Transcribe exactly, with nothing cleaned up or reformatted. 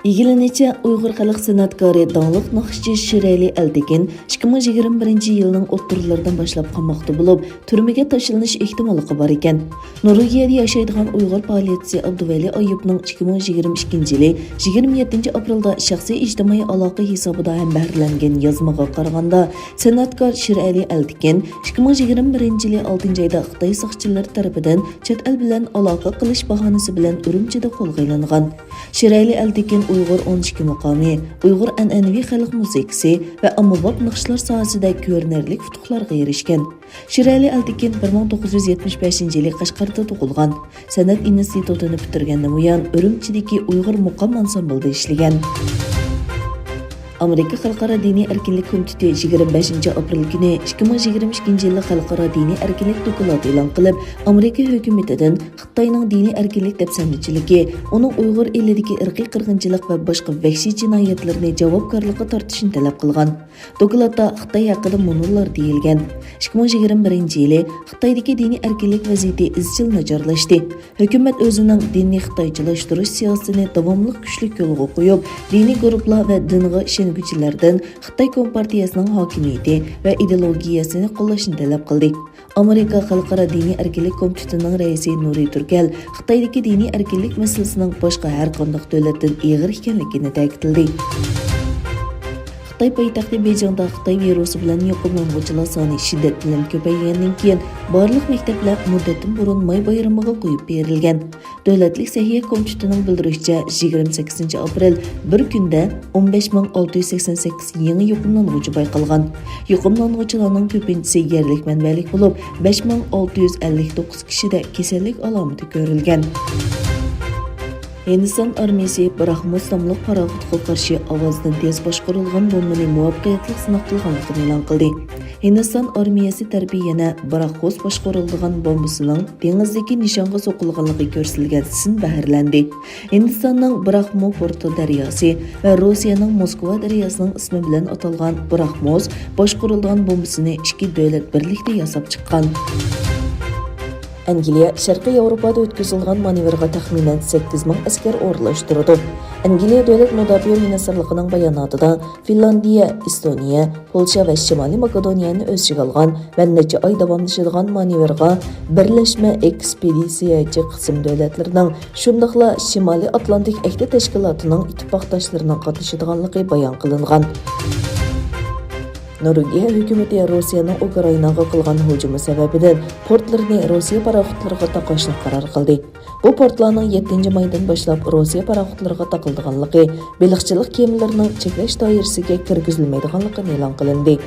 ئىگىلىنىشىچە، ئۇيغۇر خەلق سەنئەتكارى، داڭلىق ناخشىچى شىرئەلى ئەلتېكىن ئىككى مىڭ يىگىرمە بىرىنچى يىلنىڭ ئوتتۇرىلىرىدىن باشلاپ قاماقتا بولۇپ، تۈرمىگە تاشلىنىش ئېھتىماللىقى بار ئىكەن. نورۋېگىيەدە ياشايدىغان ئۇيغۇر پائالىيەتچىسى ئابدۇۋەلى ئايۇپنىڭ ئىككى مىڭ يىگىرمە ئىككىنچى يىلى يىگىرمە يەتتىنچى ئاپرېلدا شەخسىي ئىجتىمائىي ئالاقە ھېسابىدا ھەمبەھىرلەنگەن يازمىغا قارىغاندا، سەنئەتكار شىرئەلى ئەلتېكىن ئىككى مىڭ يىگىرمە بىرىنچى يىلى ئالتىنچى ئايدا خىتاي ساقچىلىرى تەرىپىدىن چەت ئەل بىلەن ئالاقە قىلىش باھانىسى بىلەن ئۈرۈمچىدە قولغا ئېلىنغان. شىرئەلى ئەلتېكىن ئۇيغۇر ئون ئىككى مۇقامى، ئۇيغۇر ئەنئەنىۋى خەلق مۇزىكىسى ۋە ئاممىباب ناخشىلار ساھەسىدە كۆرۈنەرلىك ئۇتۇقلارغا ئېرىشكەن. شىرئەلى ئەلتېكىن بىر مىڭ توققۇز يۈز يەتمىش بەشىنچى يىلى قەشقەردە تۇغۇلغان. سەنئەت ئىنستىتۇتىنى پۈتتۈرگەندىن بۇيان، ئۈرۈمچىدىكى ئۇيغۇر مۇقام ئانسامبلىدا ئىشلىگەن. ئامېرىكا خەلقئارا دىنىي ئەركىنلىك كومىتېتى يىگىرمە بەشىنچى ئاپرېل كۈنى ئىككى مىڭ يىگىرمە ئىككىنچى يىللىق خەلقئارا دىنىي ئەركىنلىك دوكلاتى ئېلان قىلىپ، ئامېرىكا ھۆكۈمىتىدىن خىتاينىڭ دىنىي ئەركىنلىك دەپسەندىچىلىكى، ئۇنىڭ ئۇيغۇر ئېلىدىكى ئىرقىي قىرغىنچىلىق ۋە باشقا ۋەھشىي جىنايەتلىرىنى جاۋابكارلىققا تارتىشنى تەلەپ قىلغان. دوكلاتتا خىتاي ھەققىدە مۇنۇلار دېيىلگەن: ئىككى مىڭ يىگىرمە بىرىنچى يىلى خىتايدىكى دىنىي ئەركىنلىك ۋەزىيىتى ئىزچىل ناچارلاشتى. ھۆكۈمەت ئۆزىنىڭ دىننى خىتايچىلاشتۇرۇش سىياسىتىنى داۋاملىق كۈچلۈك يولغا قويۇپ، دىنىي گۇرۇپپىلار ۋە دىنغا ئىشەنگۈچىلەردىن خىتاي كومپارتىيەسىنىڭ ھاكىمىيىتى ۋە ئىدېئولوگىيەسىنى قوللاشنى تەلەپ قىلدى. ئامېرىكا خەلقئارا دىنىي ئەركىنلىك كومىتېتىنىڭ رەئىسى نۇرى تۈركەل خىتايدىكى دىنىي ئەركىنلىك مەسىلىسىنىڭ باشقا ھەر قانداق دۆلەتتىن ئېغىر ئىكەنلىكىنى تەكىتلىدى. خىتاي پايتەختى بېيجىڭدا خىتاي ۋىرۇسى بىلەن يۇقۇملانغۇچىلار سانى شىددەت بىلەن كۆپەيگەندىن كېيىن، بارلىق مەكتەپلەر مۇددەتتىن بۇرۇن ماي بايرىمىغا قويۇپ بېرىلگەن. دۆلەتلىك سەھىيە كومىتېتىنىڭ بىلدۈرۈشىچە، يىگىرمە سەككىزىنچى ئاپرېل بىر كۈندە ئون بەش مىڭ ئالتە يۈز سەكسەن سەككىز يېڭى يۇقۇملانغۇچى بايقالغان. يۇقۇملانغۇچىلارنىڭ كۆپىنچىسى يەرلىك مەنبەلىك بولۇپ، بەش مىڭ ئالتە يۈز ئەللىك توققۇز كىشىدە كېسەللىك ئالامىتى كۆرۈلگەن. ھىندىستان ئارمىيەسى براھموس ناملىق پاراخوتقا قارشى ئاۋازدىن تېز باشقۇرۇلغان بومبىنى مۇۋەپپەقىيەتلىك سىناق قىلغانلىقىنى ئېلان قىلدى. ھىندىستان ئارمىيەسى تەرىپى يەنە براھموس باشقۇرۇلىدىغان بومبىسىنىڭ دېڭىزدىكى نىشانغا سوقۇلغانلىقى كۆرسىتىلگەن سىن بەھرىلەندى. ھىندىستاننىڭ براھموپۇترا دەرياسى ۋە روسىيەنىڭ موسكۋا دەرياسىنىڭ ئىسمى بىلەن ئاتالغان براھموس باشقۇرۇلىدىغان بومبىسىنى ئىككى دۆلەت بىرلىكتە ياساپ چىققان. ئەنگلىيە شەرقىي ياۋروپادا ئۆتكۈزۈلگەن مانېۋىرغا تەخمىنەن سەككىز مىڭ ئەسكەر ئورۇنلاشتۇرىدۇ. ئەنگلىيە دۆلەت مۇداپىئە مىنىستىرلىقىنىڭ باياناتىدا، فىنلاندىيە، ئېستونىيە، پولشا ۋە شىمالىي ماكېدونىيەنى ئۆز ئىچىگە ئالغان ۋە نەچچە ئاي داۋاملىشىدىغان مانېۋىرغا بىرلەشمە ئېكسپېدىتسىيەچى قىسىم دۆلەتلىرىنىڭ، شۇنداقلا شىمالىي ئاتلانتىك ئەھدى تەشكىلاتىنىڭ ئىتتىپاقداشلىرىنىڭ قاتنىشىدىغانلىقى بايان قىلىنغان. نورۋېگىيە ھۆكۈمىتى روسىيەنىڭ ئۇكرائىناغا قىلغان ھۇجۇمى سەۋەبىدىن پورتلىرىنى روسىيە پاراخوتلىرىغا تاقاشنى قارار قىلدى. بۇ پورتلارنىڭ يەتتىنچى مايدىن باشلاپ روسىيە پاراخوتلىرىغا تاقىلىدىغانلىقى، بېلىقچىلىق كېمىلىرىنىڭ چەكلەش دائىرىسىگە كىرگۈزۈلمەيدىغانلىقى ئېلان قىلىندى.